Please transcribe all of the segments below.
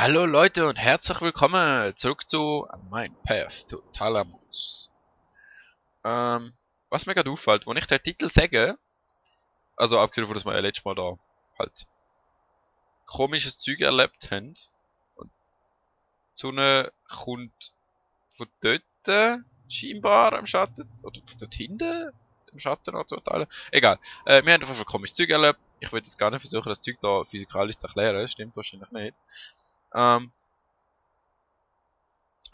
Hallo Leute und herzlich willkommen zurück zu mein Path to Thalamus. Was mir gerade auffällt, wenn ich den Titel sage, also abgesehen davon, dass wir ja letztes Mal da halt komisches Zeug erlebt haben, und die Sonne kommt von dort scheinbar am Schatten, oder von dort hinten im Schatten oder so Teile. Egal, wir haben auf jeden Fall komisches Zeug erlebt. Ich will jetzt gar nicht versuchen, das Zeug da physikalisch zu erklären, das stimmt wahrscheinlich nicht. Ähm,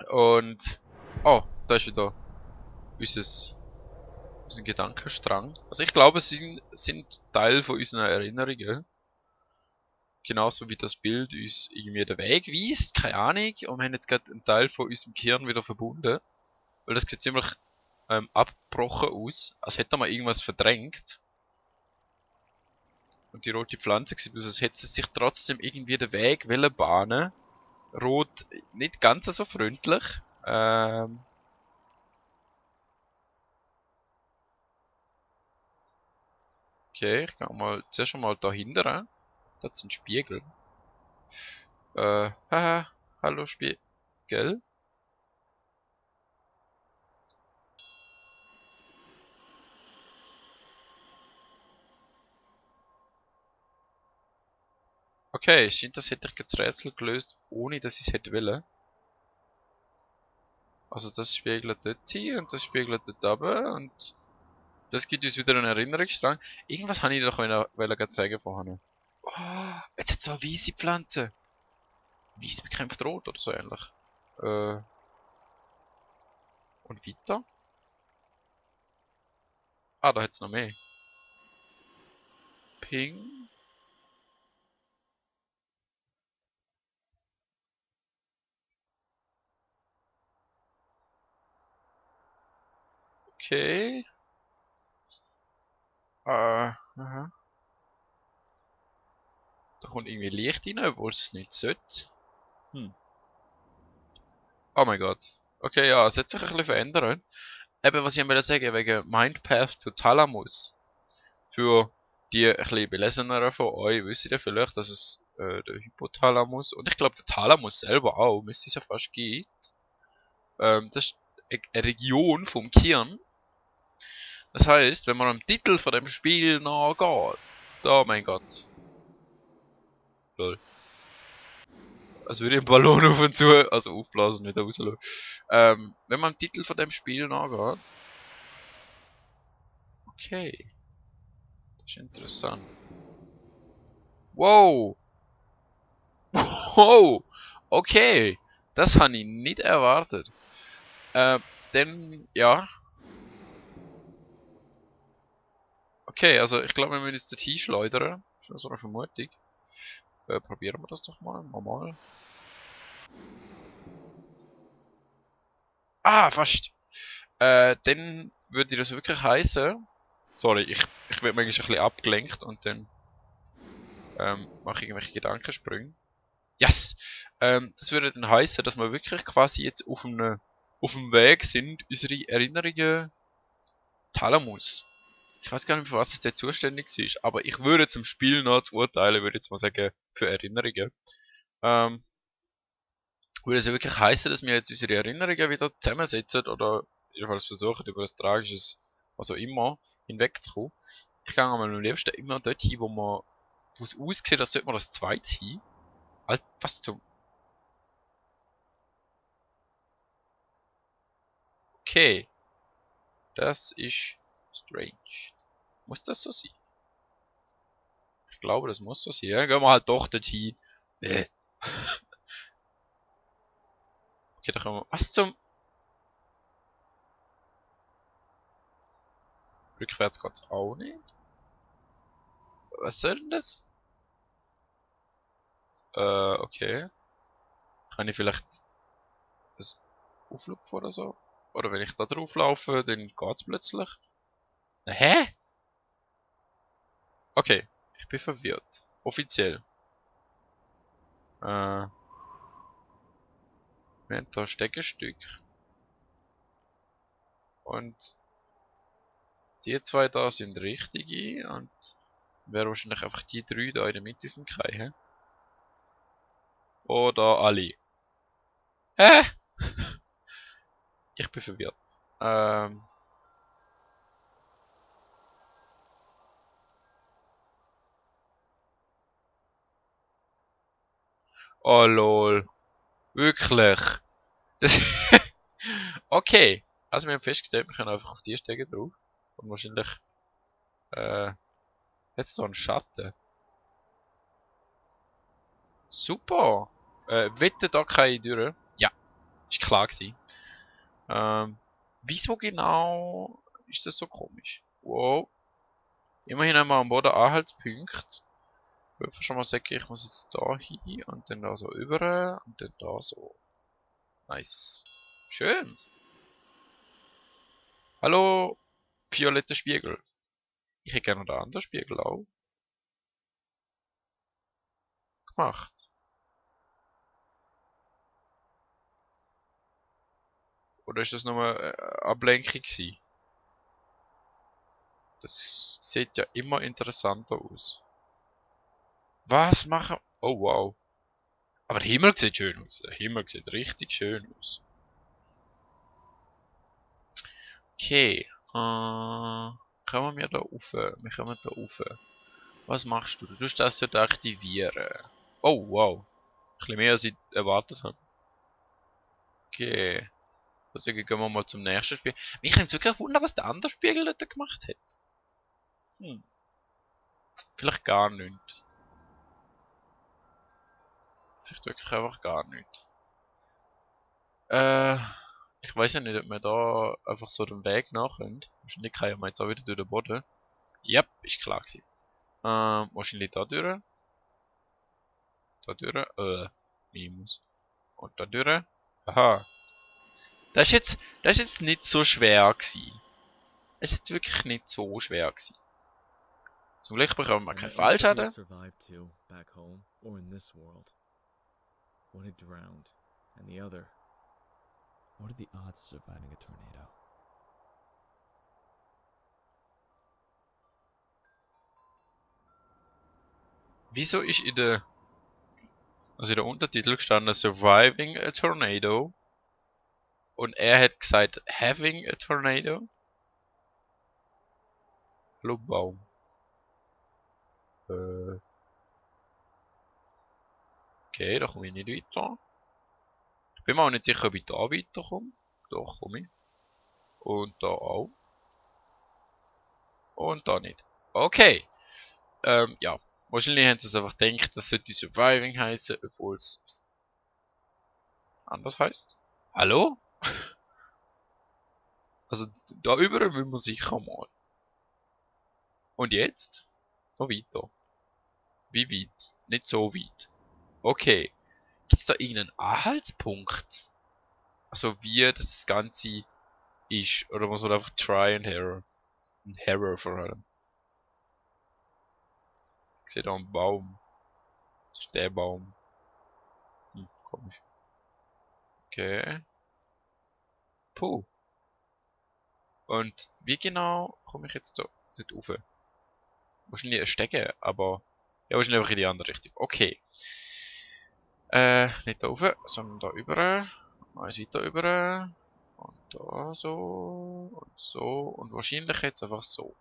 und, oh, da ist wieder unser Gedankenstrang. Also ich glaube, sie sind Teil von unseren Erinnerungen. Genauso wie das Bild uns irgendwie den Weg weist, keine Ahnung. Und wir haben jetzt gerade einen Teil von unserem Gehirn wieder verbunden. Weil das sieht ziemlich abgebrochen aus, als hätte man irgendwas verdrängt. Und die rote Pflanze sieht aus, als hätte sie sich trotzdem irgendwie den Weg wollen bahnen. Rot nicht ganz so freundlich. Okay, ich gehe mal zuerst einmal da hinten. Das ist ein Spiegel. Haha, hallo Spiegel. Okay, scheint, das hätte ich jetzt das Rätsel gelöst, ohne dass ich es hätte wollen. Also das spiegelt dort hin und das spiegelt dort oben und das gibt uns wieder einen Erinnerungsstrang. Irgendwas habe ich doch gerade sagen vorhin. Oh, jetzt hat es so eine weisse Pflanze. Weiß bekämpft Rot oder so ähnlich. Äh, und weiter? Ah, da hat es noch mehr. Ping. Okay. Aha. Da kommt irgendwie Licht rein, obwohl es nicht sollte. Hm. Oh mein Gott. Okay, ja, es hat sich ein bisschen verändert. Eben, was ich mir sagen wegen Mindpath to Thalamus. Für die ein bisschen beleseneren von euch wissen ja vielleicht, dass es der Hypothalamus und ich glaube der Thalamus selber auch, müsste es ja fast gibt. Das ist eine Region vom Gehirn. Das heißt, wenn man am Titel von dem Spiel nachgeht, oh mein Gott, lol. Also würde ich einen Ballon auf und zu, also aufblasen, nicht rauslassen. Wenn man am Titel von dem Spiel nachgeht, okay, das ist interessant. Wow! Wow! Okay! Das habe ich nicht erwartet. Äh, denn, ja. Okay, also ich glaube, wir müssen jetzt dorthin schleudern. Ist nur so eine Vermutung. Probieren wir das doch mal. Normal. Ah, fast! Dann würde das wirklich heißen. Sorry, ich werde manchmal ein bisschen abgelenkt und dann mache ich irgendwelche Gedankensprünge. Yes! Das würde dann heißen, dass wir wirklich quasi jetzt auf dem Weg sind, unsere Erinnerungen Thalamus. Ich weiß gar nicht, für was es der zuständig ist, aber ich würde zum Spiel noch zu urteilen, würde jetzt mal sagen, für Erinnerungen. Ähm, würde es ja wirklich heißen, dass wir jetzt unsere Erinnerungen wieder zusammensetzen oder jedenfalls versuchen, über das Tragisches, was auch immer, hinwegzukommen. Ich gehe am liebsten immer dort hin, wo es aussieht, als sollte man das Zweite hin. Halt, was zum... Okay, das ist strange. Muss das so sein? Ich glaube, das muss so sein. Ja, gehen wir halt doch dorthin. Nee. Okay, da können wir... Was zum... Rückwärts geht's auch nicht. Was soll denn das? Okay. Kann ich vielleicht das auflupfen oder so? Oder wenn ich da drauf laufe, dann geht's plötzlich. Hä? Okay, ich bin verwirrt. Offiziell. Wir haben da Steckestück. Und die zwei da sind richtige. Und wäre wahrscheinlich einfach die drei da in der Mitte sind keine. Oder alle? Hä? Ich bin verwirrt. Oh lol. Wirklich. Das okay. Also wir haben festgestellt, wir können einfach auf die Stege drauf. Und wahrscheinlich, jetzt so einen Schatten. Super. Wette da keine Türe? Ja, ist klar gewesen. Wieso genau ist das so komisch? Wow. Immerhin haben wir am Boden Anhaltspunkt. Ich würde schon mal sagen, ich muss jetzt da hin und dann da so über und dann da so. Nice. Schön. Hallo, violetter Spiegel. Ich hätte gerne noch den anderen Spiegel auch gemacht. Oder ist das nur eine Ablenkung gewesen? Das sieht ja immer interessanter aus. Was machen... Oh wow. Aber der Himmel sieht schön aus. Der Himmel sieht richtig schön aus. Okay. Kommen wir da rauf? Wir kommen da rauf. Was machst du? Du tust das dort aktivieren. Oh wow. Ein bisschen mehr als ich erwartet habe. Okay. Also gehen wir mal zum nächsten Spiel. Mich nimmt wirklich Wunder, was der andere Spiegel dort gemacht hat. Vielleicht gar nichts. Vielleicht wirklich einfach gar nichts. Ich weiß ja nicht, ob wir da einfach so den Weg nachkommen. Wahrscheinlich kann wir jetzt auch wieder durch den Boden. Yep, ist klar gewesen. Wahrscheinlich da durch. Da durch. Minus. Und da durch. Aha. Das ist jetzt nicht so schwer gewesen. Das ist jetzt wirklich nicht so schwer gewesen. Zum Glück bekommen wir keinen Fallschaden. Survived too, back home or in this world. One had drowned, and the other. What are the odds of surviving a tornado? Wieso ist in der Untertitel gestanden Surviving a Tornado und er hat gesagt Having a Tornado? Hallo Baum. Okay, da komme ich nicht weiter. Ich bin mir auch nicht sicher, ob ich da weiterkomme. Doch, komme ich. Und da auch. Und da nicht. Okay. Ja. Wahrscheinlich haben sie es einfach gedacht, das sollte Surviving heißen, obwohl es anders heißt. Hallo? Also, da über will man sicher mal. Und jetzt? Noch weiter. Wie weit? Nicht so weit. Okay. Gibt's da irgendeinen Anhaltspunkt? Also, wie das Ganze ist? Oder muss man einfach Try and Error? Ein Error vor allem. Ich sehe da einen Baum. Das ist der Baum. Komisch. Okay. Puh. Und wie genau komme ich jetzt da dort rauf? Wahrscheinlich ein Stecken, aber... Ja, wahrscheinlich einfach in die andere Richtung. Okay. Nicht da rauf, sondern da über. Eins weiter über. Und da so. Und so. Und wahrscheinlich jetzt einfach so.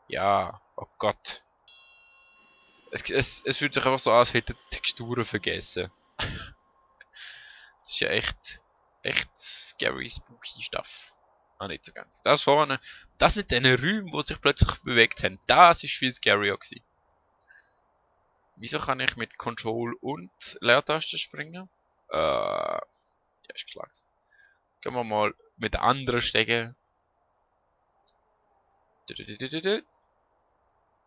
Ja. Oh Gott. Es fühlt sich einfach so an, als hätte die Texturen vergessen. Das ist ja echt scary, spooky Stuff. Ah, nicht so ganz. Das vorne, das mit den Räumen, die sich plötzlich bewegt haben, das ist viel scarier gewesen. Wieso kann ich mit Control und Leertaste springen? Ja, ist klar gewesen. Gehen wir mal mit anderen Stegen.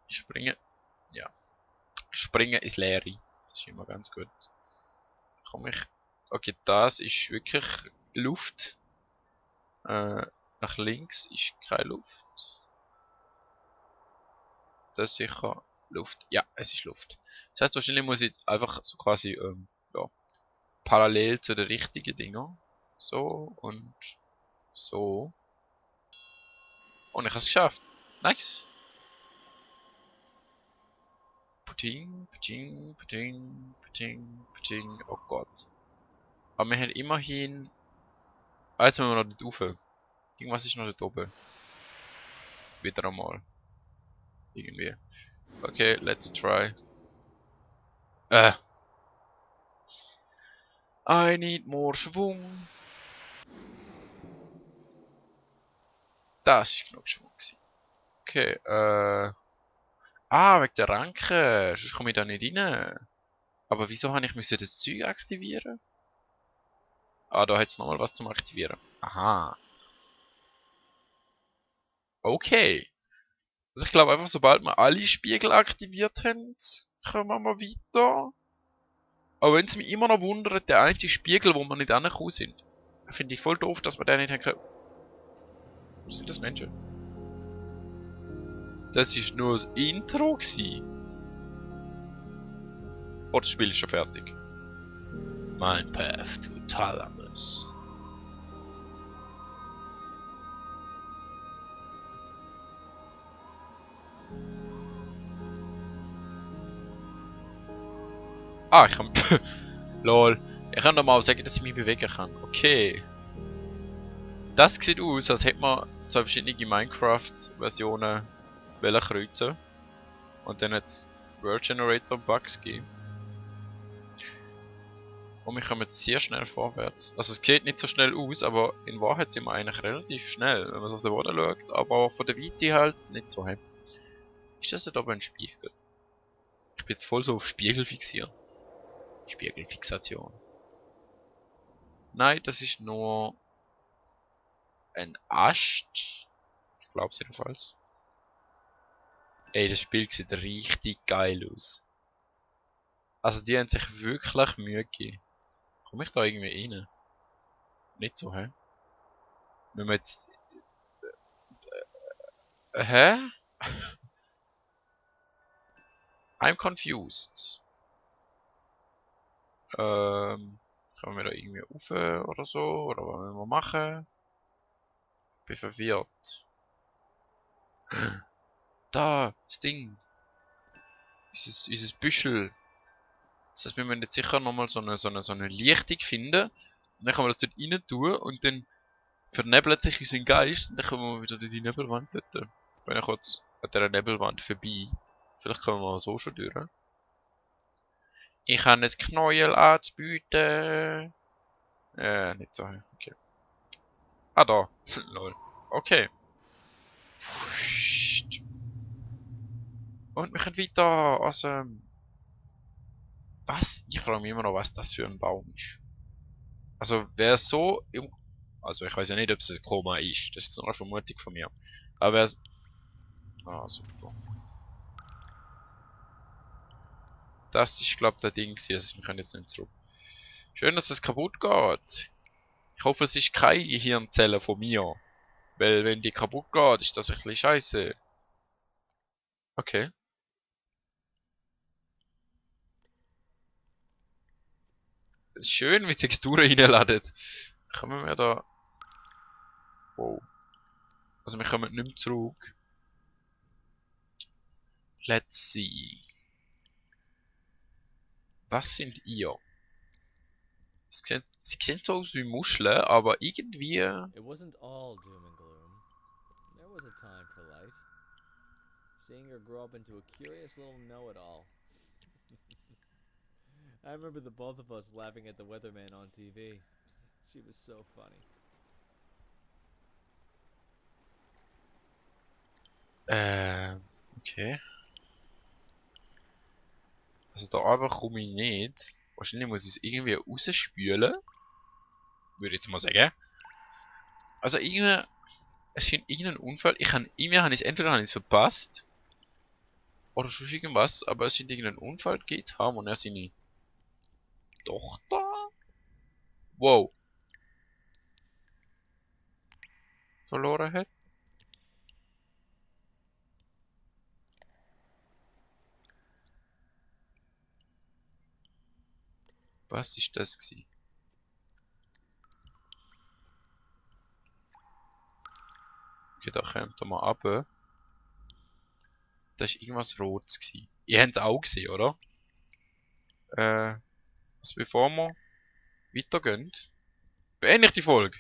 Springen. Ja. Springen ist Leere. Das ist immer ganz gut. Komme ich. Okay, das ist wirklich Luft. Nach links ist keine Luft. Das ist sicher Luft. Ja, es ist Luft. Das heißt, wahrscheinlich muss ich einfach so quasi ja, parallel zu den richtigen Dinger. So und so. Und ich habe es geschafft. Nice. Puting, puting, puting, puting, Crafting, oh Gott. Aber wir haben immerhin... Ah, jetzt müssen wir noch dort rauf. Irgendwas ist noch dort oben. Wieder einmal. Irgendwie. Okay, let's try. I need more Schwung. Das ist genug Schwung gewesen. Okay, Ah, wegen der Ranken. Sonst komme ich da nicht rein. Aber wieso habe ich müssen das Zeug aktivieren? Ah, da hat es nochmal was zum Aktivieren. Aha. Okay. Also ich glaube einfach, sobald wir alle Spiegel aktiviert haben, kommen wir weiter. Aber wenn es mich immer noch wundert, der einzige Spiegel, wo wir nicht angekommen sind. Finde ich voll doof, dass wir den nicht haben können. Sind das Menschen? Das ist nur das Intro gewesen. Oh, das Spiel ist schon fertig. Mein Path to Thalamus. Ah, ich kann... Lol. Ich kann doch mal sagen, dass ich mich bewegen kann. Okay. Das sieht aus, als hätte man zwei verschiedene Minecraft-Versionen kreuzen. Und dann jetzt World Generator Bugs geben. Und wir kommen sehr schnell vorwärts. Also es sieht nicht so schnell aus, aber in Wahrheit sind wir eigentlich relativ schnell, wenn man es auf den Boden schaut. Aber von der Weite halt nicht so. Hey. Ist das nicht aber ein Spiegel? Ich bin jetzt voll so auf Spiegel fixiert. Spiegelfixation. Nein, das ist nur ein Ast. Ich glaube es jedenfalls. Ey, das Spiel sieht richtig geil aus. Also die haben sich wirklich Mühe gegeben. Komme ich da irgendwie rein? Nicht so, hä? Wenn wir jetzt... hä? I'm confused. Können wir da irgendwie rauf oder so? Oder was wollen wir machen? Bin verwirrt. Da, das Ding. Dieses Büschel. Das heißt, wir müssen jetzt sicher nochmal so eine Lichtung finden. Und dann kann man das dort rein tun und dann vernebelt sich unser Geist und dann kommen wir wieder durch die Nebelwand dort. Ich bin ja kurz an dieser Nebelwand vorbei. Vielleicht kommen wir so schon durch. Ich habe ein Knäuel anzubieten. Nicht so. Okay. Ah, da. Lol. Okay. Und wir können weiter aus was? Ich frage mich immer noch, was das für ein Baum ist. Also, wer so im... Also, ich weiß ja nicht, ob es ein Koma ist. Das ist nur eine Vermutung von mir. Aber wer... Ah, super. Das ist, glaube ich, der Ding gewesen. Also, wir können jetzt nicht zurück. Schön, dass es kaputt geht. Ich hoffe, es ist keine Hirnzelle von mir. Weil, wenn die kaputt geht, ist das ein bisschen scheiße. Okay. Schön, wie Texturen reinladen. Kommen wir da... Wow. Also, wir kommen nicht mehr zurück. Let's see. Was sind ihr? Sie sehen so aus wie Muscheln, aber irgendwie... It wasn't all doom and gloom. There was a time for light. Seeing her grow up into a curious little know-it-all. I remember the both of us laughing at the weatherman on TV. She was so funny. Okay. Also da aber komme ich nicht. Wahrscheinlich muss ich es irgendwie rausspülen. Würde ich jetzt mal sagen. Also irgendwie... Es scheint irgendein Unfall. Irgendwie habe ich es entweder verpasst. Oder schon irgendwas. Aber es scheint irgendeinen Unfall gegeben zu haben und er seine Tochter? Wow. Verloren hat. Was ist das gewesen? Okay, da kommt er mal runter. Da ist irgendwas Rotes gewesen. Ihr habt es auch gesehen, oder? Also bevor wir weitergehen, beende ich die Folge.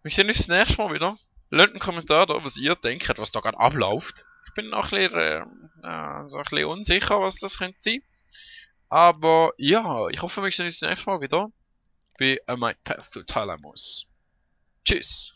Wir sehen uns das nächste Mal wieder. Lasst einen Kommentar da, was ihr denkt, was da gerade abläuft. Ich bin noch ein bisschen unsicher, was das könnte sein. Aber ja, ich hoffe, wir sehen uns das nächste Mal wieder bei My Path to Thalamus. Tschüss.